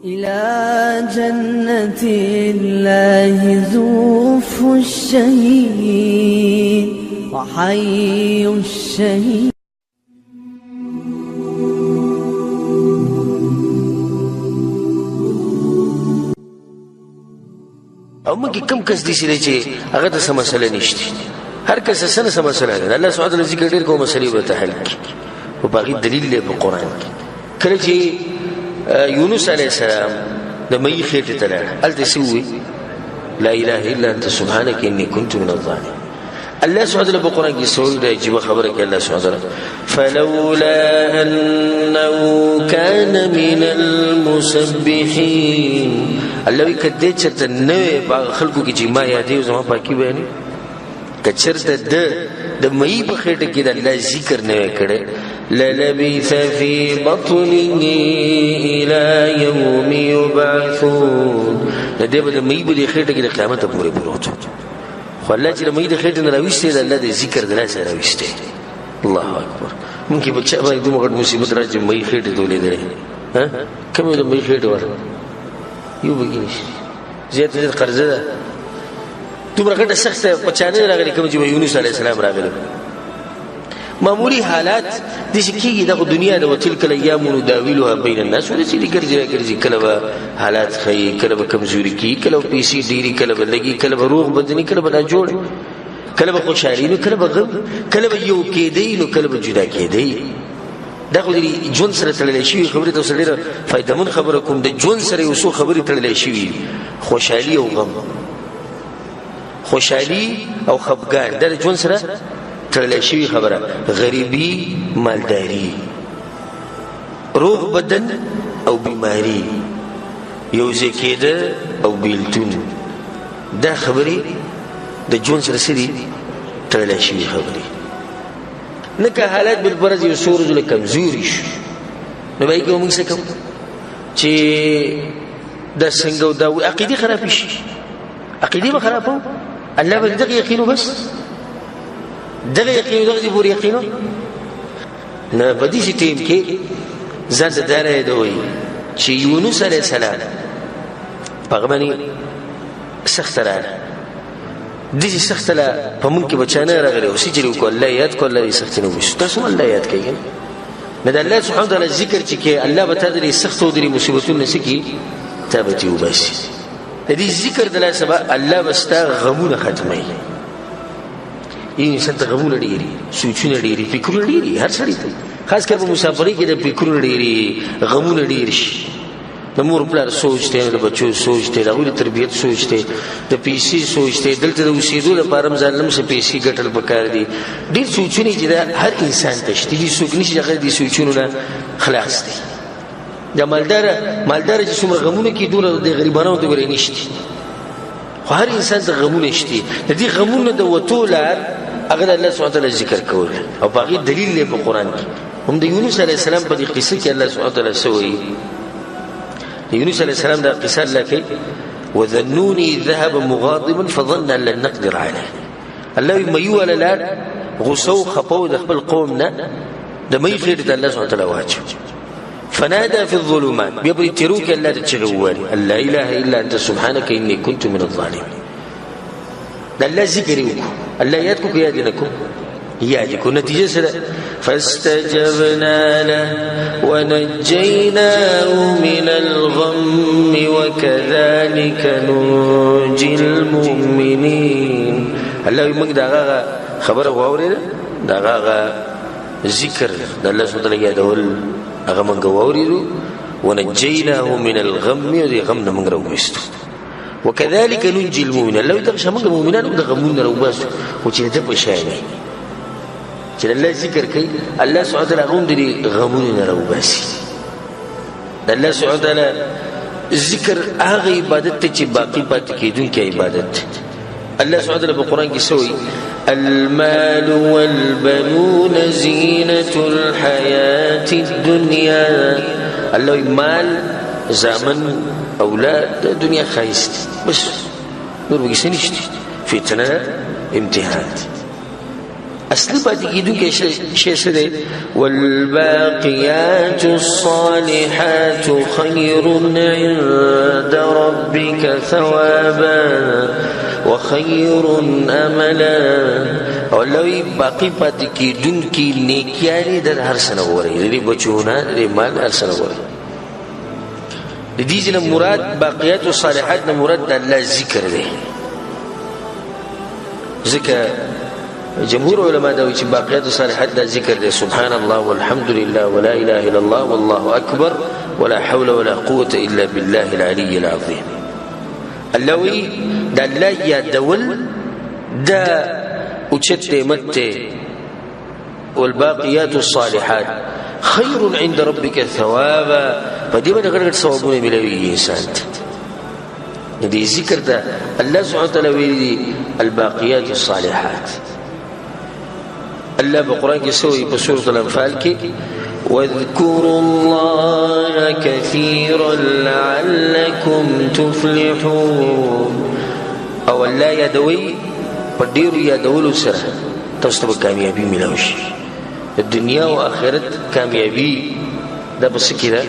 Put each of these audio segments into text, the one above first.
إلى جنة الله زوف الشهيد وحي الشهيد. او موږ کې کم کس داسې دی چې هغه ته څه مسله نشته، هر کس څه نه څه مسله ده. الله سبحانه وتعالی ذکر ډېر کوم مسلې به ته حل کړي، خو په هغې دلیل دی په قرآن کې. کله چې یونس علیه السلام د مئی خېټې ته لاړ، هلته څه وویل؟ لا اله الا انت سبحانك اني كنت من الظالمين. الله سبحانه وتعالى په قرآن کې څه وایي؟ عجیبه خبره کوي الله سبحانه وتعالی، فلولا انه كان من المسبحين. الله وایي که دی چېرته نه وی په هغه خلکو کې چې ما یادوي زما پاکي بیانوي، که چېرته ده د مئی په خېټه کې د الله ذکر نه وی کړی، للبث في بطنه إلى يوم يبعثون، د دې به د مئی په دې خېټه کې د قیامته پورې پروت. خو الله چې د مئی د خېټې نه راویستی، د الله د ذکر د لاسه راویستی. الله اکبر. مونږ کې په چا باندې دومره غټ مصیبت راځي چې مئی خېټې ته ولیدلې؟ ها، کوم یو د مئی خېټې ور یو به کې نشي، زیات زیات قرضه ده، دومره غټه سخته په چا نه راغلې کوم چې یونس علیه السلام راغلی. معمولي حالات داسې کېږي، دا خو دنیا ده، وتلک الایام نداولها بین الناس، وداسې دي ګرځي راګرځي، کله به حالات ښيي، کله به کمزوري کېږي، کله به پیسې ډېرې، کله به لږې، کله به روغ بدني، کله به ناجوړ، کله به خوشحالي نو کله به غم، کله به یو کېدی نو کله به جدا کېدی. دا خو د ژوند سره تړلی شوي خبرې ته اوس ډېره فایدهمن خبره کوم. د ژوند سره یو څو خبرې تړلی شوي، خوشحالي او غم، خوشحالي او خفګان، دا د ژوند سره تړلی شوي خبره. غریبي، مالداري، روغ بدن او بیماری، یو ځای کېده او بیلتون، دا خبرې د ژوند سره څه دي؟ تړلی شوي خبرې. نه که حالات بالفرض یو څو ورځو له کمزوري شو، نو به یې کوو موږ څه کوو چې دا څنګه او دا عقیدې خرابې شي، عقیدې به خرابوو. الله به دغه یقین وبس، دغه یقین، دغه دې پورې یقین نه. په دې ټیم کې ځان ته دا نه یادوي چې یونس علیه السلام په هغه باندې سخته راغله، داسې سخته لا په مونږ کې به چا نه راغلی، خو څه چې وکړو الله یاد کړو، الله دې سختې نه وباسي. تاسو هم الله یاد کوئ که نه؟ د الله سبحانه وتعالی ذکر چې کوې، الله به تا د دې سختو د دې مصیبتونو نه څه کړي؟ تا به ترې وباسي. د دې ذکر د لاسه به الله به ستا غمونه ختموي. یو انسان ته غمونه ډېري، سوچونه ډېري، فکرونه ډېري، هر سړي ته، خاص کر په مسافرۍ کې د فکرونه ډېري، غمونه ډېر شي. د مور پلار سوچ دی، د بچو سوچ دی، د هغوی د تربیت سوچ دی، د پیسې سوچ دی، دلته د اوسېدو لپاره هم ځان له هم څه پیسې ګټل پکار دي. ډېر سوچونه چې دا هر انسان ته شته دي، څوک نشي چې هغه دې سوچونو نه خلاص دی. د مالدار چې څومره غمونه کوي، دومره د غریبانو ته ګورې نشته. خو هر انسان ته غمونه شته، د دې غمونو د وتو لار هغه د الله سبحانه وتعالی ذکر کول، او په هغې دلیل دی په قرآن کې. هم د یونس علیه السلام په دې قصه کې الله سبحانه وتعالی څه وایي؟ د یونس علیه السلام دا قصه الله کوي، وذنوني ذهب مغاضبا فظن ان لن نقدر عليه. الله وایي میو والا لاړ، غوسه او خپه و د خپل قوم نه، د مئی خېټې ته الله سبحانه وتعالی واچو. فنادى في الظلمات، بیا په دې تیرو کې الله ته چغې ووهلې، الله اله الا انت سبحانك اني كنت من الظالمين. د الله ذکر یې وکړو، الله یاد کړو که یاد یې نه کړو؟ یاد یې کړو. نتیجه څه ده؟ فاستجبنا له ونجيناه من الغم وكذلك ننجي المؤمنين. الله وایي موږ د هغه خبره واورېده، د هغه ذکر د الله سبحانه وتعالی یادول هغه موږ واورېدو، ونجيناه من الغم، او دې غم نه موږ راوویستو. وكذلك ننجي المؤمنين. الله وایي دغه موږ مؤمنان هم د غمونو راوباسو، خو چې د په شان وي چې الله ذکر کوي، الله سبحانه وتعالی هغه هم د دې غمونو نه راوباسي. د الله سبحانه وتعالی ذکر هغه عبادت ته چې باقي پاتې کېدونکی عبادت دی. الله سبحانه وتعالی په قرآن کې څه وایي؟ المال والبنون زینة الحیاة الدنیا. الله وایي مال، زامن، اولاد د دنیا ښایست دی، بس نور پکې څه نشته، فتنه، امتحان دی. اصلي پاتې کېدونکی شی څه دی؟ والباقیات الصالحات خیر عند ربک ثوابا وخیر املا. او الله وایي باقي پاتې کېدونکي نیکیانې د هر څه نه غوره دي، د دې بچو نه، د دې مال هر څه نه غوره. د دې ځینې مراد باقیات الصالحات نه مراد د الله ذکر دی، ځکه جمهور علما دا وایي چې باقیات الصالحات دا ذکر دی، سبحان الله والحمد لله ولا اله الا الله والله اکبر ولا حول ولا قوة الا بالله العلي العظیم. الله وایي د الله یادول دا اوچت نعمت دی. والباقیات الصالحات خیر عند ربک ثوابا، په دې باندې غټ غټ ثوابونه ملاویږي انسان ته. نو دې ذکر ته الله سبحانه وتعالی ویلي دي الباقیات الصالحات. الله په قرآن کې څه وایي؟ په سورة الانفال کې واذكروا الله كثيرا لعلكم تفلحون. او الله یادوي په ډېرو یادولو سره تاسو ته به کامیابي میلاو شي. د دنیا او آخرت کامیابي دا په څه کې ده؟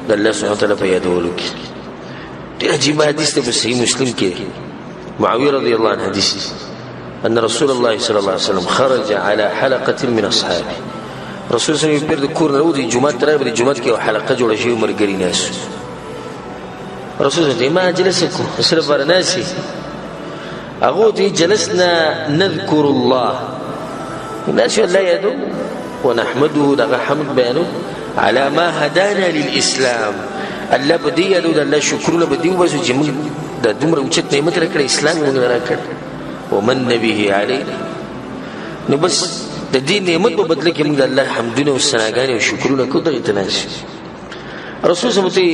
د الله سبحانه وتعالی په یادولو کې. ډېر عجیب حدیث دی په صحیح مسلم کې، معاویه رضی الله عنه حدیث أن رسول الله صلى الله عليه وسلم خرج على حلقة من أصحابه. رسول صلی الله علیه وسلم پیر د کور نه راوځي، جومات ته راغی، جومات کې یو حلقه جوړه شوې، ملګري ناست. رسول صلی الله علیه وسلم ما جلسکم، څه لپاره ناست یې؟ هغو ته جلسنا نذكر الله، ناس الله یادو ونحمده، دغه حمد بیانو على ما هدانا للإسلام. الله په دې یادو، د الله شکرونه په دې وباسو چې موږ د دومره اوچت نعمت راکړی، اسلام یې موږ له راکړ، ومن به علينا. نو بس د دې نعمت په بدله کې موږ د الله حمدونه او ثناګانې او شکرونه کوو، دغې ته ناست یو. رسول صلی الله علیه وسلم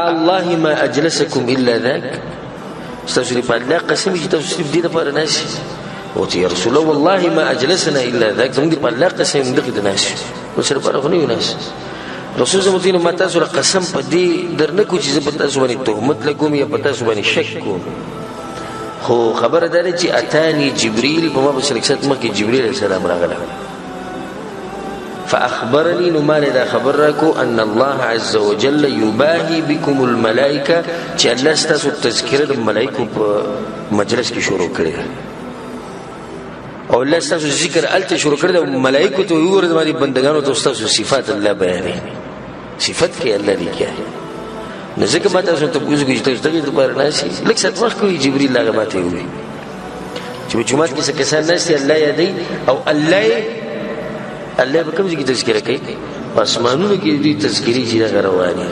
الله ما اجلسکم الا ذاک، ستاسو دې په الله قسم چې تاسو صرف دې لپاره ناست یئ. ورته یا رسول الله والله ما اجلسنا الا ذاک، زموږ دې په الله قسم موږ دغې ته ناست یو، بل څه لپاره خو نه یو ناست. رسول صلی الله علیه وسلم ما تاسو له قسم په دې در نه کړو چې زه په تاسو باندې تهمت لګوم یا په تاسو باندې شک کوم، خو خبره دا ده چې اتاني جبریل، په ما پسې لږ ساعت مخکې جبریل علیه السلام راغلی، فأخبرني، نو مال دا خبر راکو ان الله عز وجل يباهي بكم الملائکه، چې الله ستاسو تذکره د ملائکو په مجلس کې شروع کړې ده، او الله ستاسو ذکر هلته شروع کړی ده، ملائکو ته وګوره زما دې بندګانو ته ستاسو صفات الله بیانوي، صفت کوي الله دې کیا. نو ځکه ما تاسو ته پوښتنه کوي چې تاسو دغې لپاره ناست یئ. لږ ساعت مخکې وایي جبریل هغه ما ته وویل چې په جومات کې څه کسان ناست دي، الله یادوي، او الله یې الله په کوم ځای کې تذکره کوي؟ په اسمانونو کې دوی تذکرې چې دغه روانې.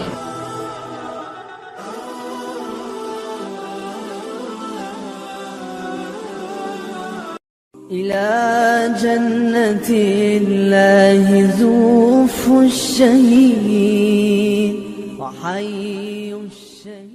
إلى جنة الله زوف الشهيد وحي الشهيد.